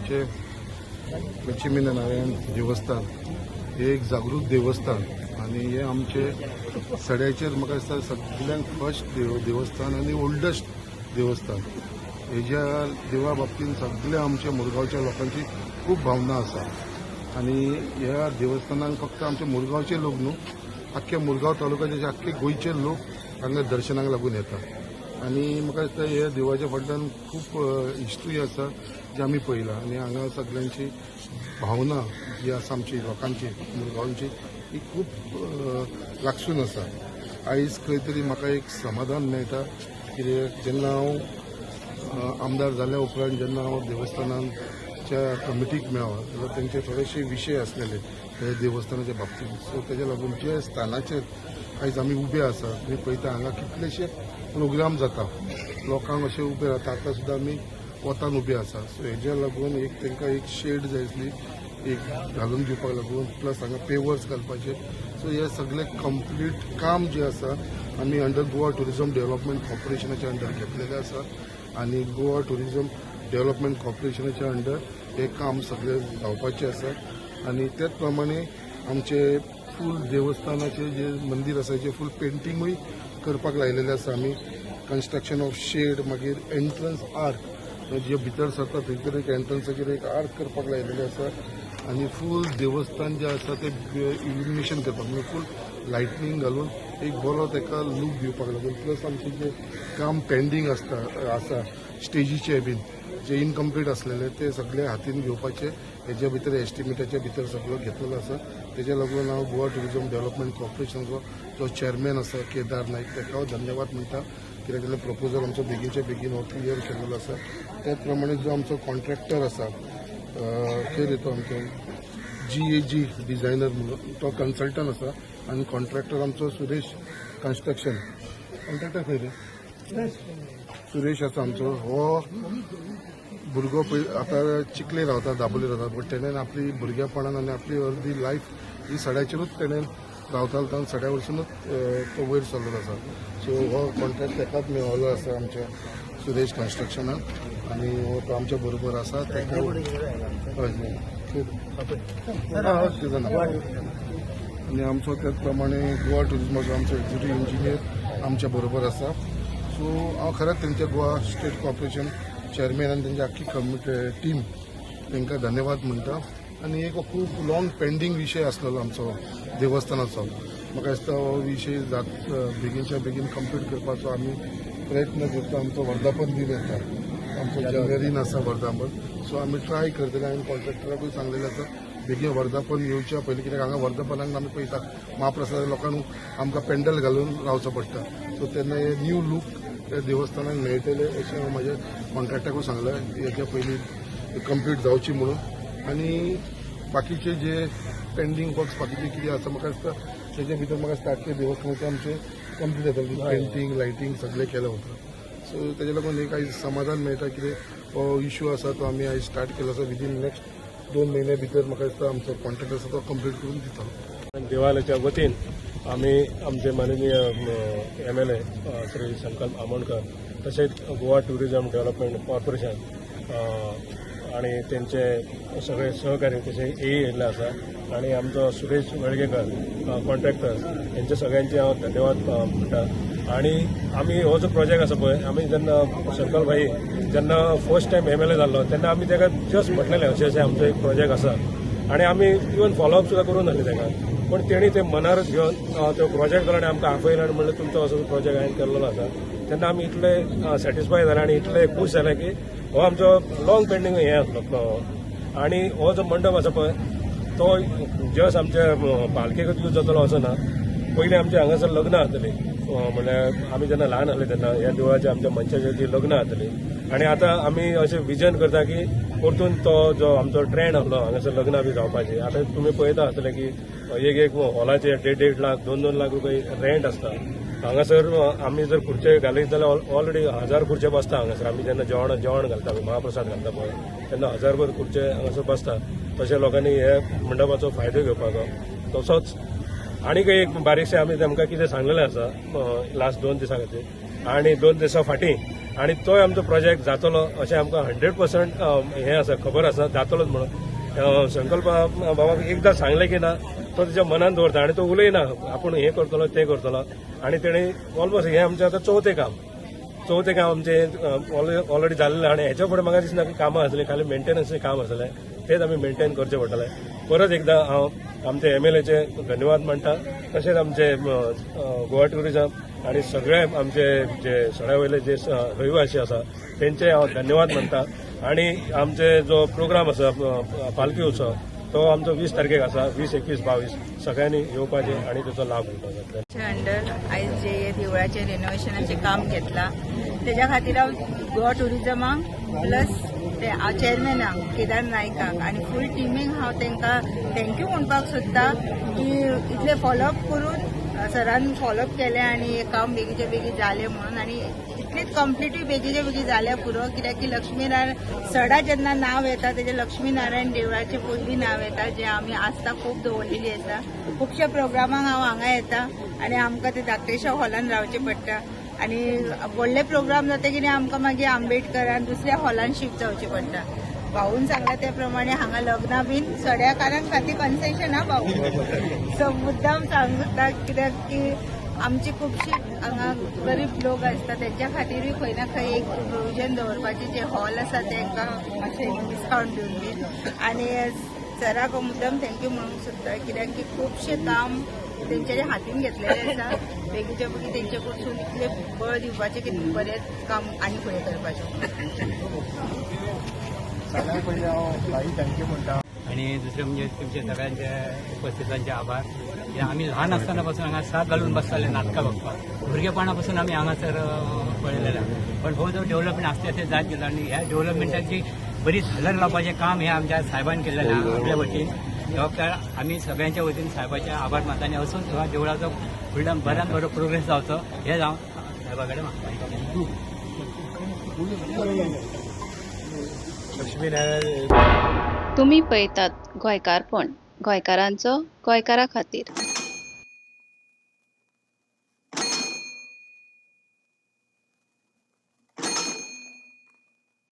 आमचें लक्ष्मीनारायण देवस्थान हे एक जागृत देवस्थान आनी हे आमचे सड्याचेर म्हाका दिसता सगळ्यांत फर्स्ट देवस्थान आनी ओल्डस्ट देवस्थान. हेज्या देवा बाबतीन सगळ्या आमच्या मुरगांवच्या लोकांची खूब भावना आसा आनी ह्या देवस्थानाक फक्त आमचे मुरगांवचे लोक न्हू, आख्ख्या मुरगांव तालुक्याचे, आख्खे गोंयचे लोक हांगा दर्शनाक लागून येता. आनी म्हाका दिसता ह्या देवाच्या फाटल्यान खूब हिस्ट्री आसा जी आमी पळयला आनी हांगा सगळ्यांची भावना जी आसा आमची लोकांची मुरगांवची ही खूब लागसून आसा. आयज खंय तरी म्हाका एक समाधान मेळटा कित्याक जेन्ना हांव आमदार जाल्या उपरांत जेन्ना हांव देवस्थानाच्या कमिटीक मेळ्ळो जाल्यार तेंचे थोडेशे विशय आसलेले ते देवस्थानाच्या बाबतींत. सो तेज्या लागून जे स्थानाचेर आयज आमी उबे आसा, तुमी पळयता हांगा कितलेशे प्रोग्राम जाता, लोकांक अशे उबे रावता. आतां सुद्दां आमी वतान उबे आसा. सो हेज्या लागून एक तांकां एक शेड जाय आसली एक घालून दिवपाक लागून, प्लस हांगा पेवर्स घालपाचे. सो हे सगळे कंप्लीट काम जे आसा आमी अंडर गोवा टुरिजम डेव्हलपमेंट कॉर्पोरेशनाच्या अंडर घेतलेलें आसा आनी गोवा टुरिजम डेव्हलपमेंट कॉर्पोरेशनाच्या अंडर हे काम सगळें जावपाचें आसा. आनी तेच प्रमाणे आमचे फूल देवस्थानाचे जे मंदीर आसा तेजें फूल पेंटिंगूय करपाक लायलेलें आसा आमी. कन्स्ट्रक्शन ऑफ शेड, मागीर एंट्रन्स आर्क जे भितर सरता थंयसर एक एंट्रन्साचेर एक आर्क करपाक लायलेलें आसा आनी फूल देवस्थान जें आसा तें इल्युमिनेशन करपाक, म्हणजे फूल लायटनींग घालून एक बरो ताका लूक दिवपाक लागून. प्लस आमचें जें काम पेंडींग आसता आसा स्टेजीचें बीन जे इनकम्प्लीट आसलेले ते सगळे हातीन घेवपाचे हेज्या भितर एस्टिमेटाच्या भितर सगळो घेतलेलो आसा. तेज्या लागून हांव गोवा टुरिजम डेव्हलपमेंट कॉर्पोरेशनाचो जो चेअरमॅन आसा केदार नायक ताका हांव धन्यवाद म्हणटा कित्याक जाल्यार प्रपोजल आमचो बेगीनच्या बेगीन हो क्लियर केल्लो आसा. त्याच प्रमाणे जो आमचो कॉन्ट्रॅक्टर आसा खंय रे तो आमचो GAG डिझायनर म्हणून तो कन्सल्टंट आसा आनी कॉन्ट्रॅक्टर आमचो सुरेश कन्स्ट्रक्शन कॉन्ट्रॅक्टर खंय रे सुरेश आसा आमचो. हो भुरगो पळय आतां चिखले रावता, दाबोली रावता, बट तेणेन आपली भुरगेपणान आनी आपली अर्दी लायफ ही सड्याचेरूच तेणेन रावतालो आनी सड्या वरसुनूच तो वयर सरलेलो आसा. सो हो कॉन्ट्रॅक्ट तेकाच मेळिल्लो आसा आमच्या सुरेश कन्स्ट्रक्शनाक आनी हो तो आमच्या बरोबर आसा तेका. आनी आमचो त्याच प्रमाणे गोवा टुरिजमाचो आमचो एक्झिक्युटीव इंजिनियर आमच्या बरोबर आसा. सो हांव खरेंच तेंच्या गोवा स्टेट कॉर्पोरेशन चेअरमॅन आनी तेंची आख्खी कमिटी टीम तांकां धन्यवाद म्हणटा. आनी एक खूब लॉंग पेंडींग विशय आसलेलो आमचो देवस्थानाचो, म्हाका दिसता हो विशय जात बेगीनच्या बेगीन कंप्लीट करपाचो आमी प्रयत्न करता. आमचो वर्धापन दिन येता, आमचो जानेवारीन आसा वर्धापन. सो आमी ट्राय करतले आनी कॉन्ट्रॅक्टराकूय सांगलेलें आसा बेगीन वर्धापन येवच्या पयलीं, कित्याक हांगा वर्धापनाक आमी पळयता महाप्रसाद लोकांक आमकां पेंडल घालून रावचो पडटा. सो तेन्ना हे न्यू लूक त्या देवस्थानाक मेळटले अशें हांव म्हाज्या कॉन्ट्रॅक्टराकूय सांगलां हेच्या पयलीं कंप्लीट जावची म्हणून. आनी बाकीचे जे पेंडींग वर्क्स बाकीचे कितें आसा म्हाका दिसता तेजे भितर म्हाका दिसता आख्खे देवस्थानाचे आमचे कंप्लीट जातले, पेंटींग लायटींग सगळें केलें उपरांत. सो तेजे लागून एक आयज समाधान मेळटा कितें हो इशू आसा तो आमी आयज स्टार्ट केलो आसा. विदीन नेक्स्ट 2 म्हयन्या भितर म्हाका दिसता आमचो कॉन्ट्रॅक्ट आसा तो कंप्लीट करून दितलो. देवालयाच्या वतीन आमी आमचे माननीय MLA Shri संकल्प आमोणकर तशेंच गोवा टुरिजम डेव्हलपमेंट कॉर्पोरेशन आणि तेंचे सगळे सहकारी तशें ए येयल्ले आसा आनी आमचो सुरेश वेळगेकर कॉन्ट्रॅक्टर हेंचे सगळ्यांचे हांव धन्यवाद म्हणटा. आनी आमी हो जो प्रोजेक्ट आसा पळय, आमी जेन्ना संकल्प भाई जेन्ना फर्स्ट टायम MLA जाल्लो तेन्ना आमी ताका जस्ट म्हटलेलें अशें अशें आमचो एक प्रोजेक्ट आसा आनी आमी इवन फॉलोअप सुद्दां करून जालें ताका, पूण तेणी ते मनारच घेवन तो प्रोजेक्ट केलो आनी आमकां आपयलो आनी म्हणलें तुमचो असो प्रोजेक्ट हांवें केल्लो आसा. तेन्ना आमी इतले सॅटिस्फाय जाले आनी इतले खूश जाले की हो आमचो लॉंग पेंडींग हें आसलो. आनी हो जो मंडप आसा पळय तो जस्ट आमच्या पालखेकच यूज जातलो असो ना. पयलीं आमच्या हांगासर लग्नां जातलीं, म्हणल्यार आमी जेन्ना ल्हान आसले तेन्ना ह्या देवळाच्या आमच्या मनशाची ती लग्नां जातलीं आनी आतां आमी अशें विजन करता की परतून तो जो आमचो ट्रेंड आसलो हांगासर लग्नां बी जावपाची. आतां तुमी पळयता आसतले की एक एक हॉलाचे 1.5-1.5 लाख 2-2 लाख रुपये रेंट आसता. हांगासर आमी जर खुर्चे घालीत जाल्यार ऑलरेडी 1000 खुर्चे बसता हांगासर. आमी जेन्ना जेवण घालता, महाप्रसाद घालता पळय तेन्ना 1000 खुर्चे हांगासर बसता. तशें लोकांनी हे मंडपाचो फायदो घेवपाचो. तसोच आनीक एक बारीकशें आमी तांकां कितें सांगलेलें आसा लास्ट 2 दिसां खातीर. आनी 2 दिसां फाटीं आनी तोय आमचो प्रोजेक्ट जातलो अशें आमकां 100% हें आसा, खबर आसा जातलोच म्हणून. संकल्प बाबाक एकदां सांगलें की ना तो तेच्या मनान दवरता आनी तो उलयना आपूण हें करतलो तें करतलो. आनी तेणें ऑलमोस्ट हें आमचें आतां चवथें काम आमचें ऑलरेडी जाल्लें. आनी हेच्या फुडें म्हाका दिसना की कामां आसलीं, खाली मेंटेनन्सचें काम आसलें तेंच आमी मेंटेन करचें पडटलें. परत एकदां हांव आमचे MLAचे धन्यवाद मानता, तशेंच आमचे गोवा ट्युरिजम आनी सगळे आमचे जे सड्या वयले जे रहिवासी आसा तेंचे हांव धन्यवाद मानता. आनी आमचे जो प्रोग्राम आसा पालखी उत्सव तो आमचो 20 तारखेक आसा, 20, 21, 22 सगळ्यांनी येवपाचें आनी ताचो लाभ घेवपाचो. अंडर आयज जे देवळाचें रेनोवेशनाचें काम घेतलां तेज्या खातीर हांव गोवा ट्युरिजमाक प्लस ते चेअरमॅनाक केदार नायकाक आनी फूल टिमीक हांव तांकां thank you म्हणपाक सोदता की इतलें फॉलोअप करून सरान फॉलोअप केलें आनी हें काम बेगीच्या बेगीन जालें म्हणून. आनी इतलीच कंप्लिटूय बेगीच्या बेगीन जाल्या पुरो, कित्याक की लक्ष्मीनारायण सडा जेन्ना नांव येता तेजें लक्ष्मीनारायण देवळाचें पयलीं नांव येता, जें आमी आस्था खूब दवरलेली आसा. खुबश्या प्रोग्रामांक हांव हांगा येता आनी आमकां ते धाकटेश्या हॉलान रावचें पडटा आनी व्हडले प्रोग्राम जाता कितें आमकां मागीर आंबेडकरान दुसऱ्या हॉलान शिफ्ट जावचें पडटा. भाऊन सांगला त्या प्रमाणे हांगा लग्नां बीन सड्याकारांक खातीर कन्सेशन हा भाऊ, सो मुद्दाम सांगता कित्याक की आमची खुबशी हांगा गरीब लोक आसता तेंच्या खातीरूय खंय ना खंय एक प्रोविजन दवरपाचें जे हॉल आसा तांकां मातशें डिस्कावंट दिवन बीन. आनी सराक मुद्दाम thank you म्हणूंक सोदता कित्याक की खुबशें काम तेंच्यानी हातीन घेतलेलें आसा, बेगीच्या बेगीन तेंचे कडसून इतलें बळ दिवपाचें की बरें काम आनी फुडें करपाचें. सगळ्यात पयलीं हांव भाई thank you म्हणटा. आणि दुसरें म्हणजे तुमचे सगळ्यांचे उपस्थितांचे आभार. आमी ल्हान आसतना पासून हांगा साथ घालून बसताले नाटकां बघपाक, भुरगेपणा पासून आमी हांगासर पळयलेलें. पण हो जो डेव्हलपमेंट आसते आसते जायत गेलो आनी ह्या डेव्हलपमेंटाची बरी झालर लावपाचें काम हें आमच्या साहेबान केल्लें आहा आपल्या वतीन. जबाबदार आमी सगळ्यांच्या वतीन साहेबाचे आभार मानता आनी असून ह्या देवळाचो फुडल्यान बऱ्यान बरो प्रोग्रेस जावचो हें हांव साहेबा कडेन मागता. लक्ष्मीनारायण. तुमी पळयतात गोंयकारपण, गोंयकारांचो गोंयकारा खातीर.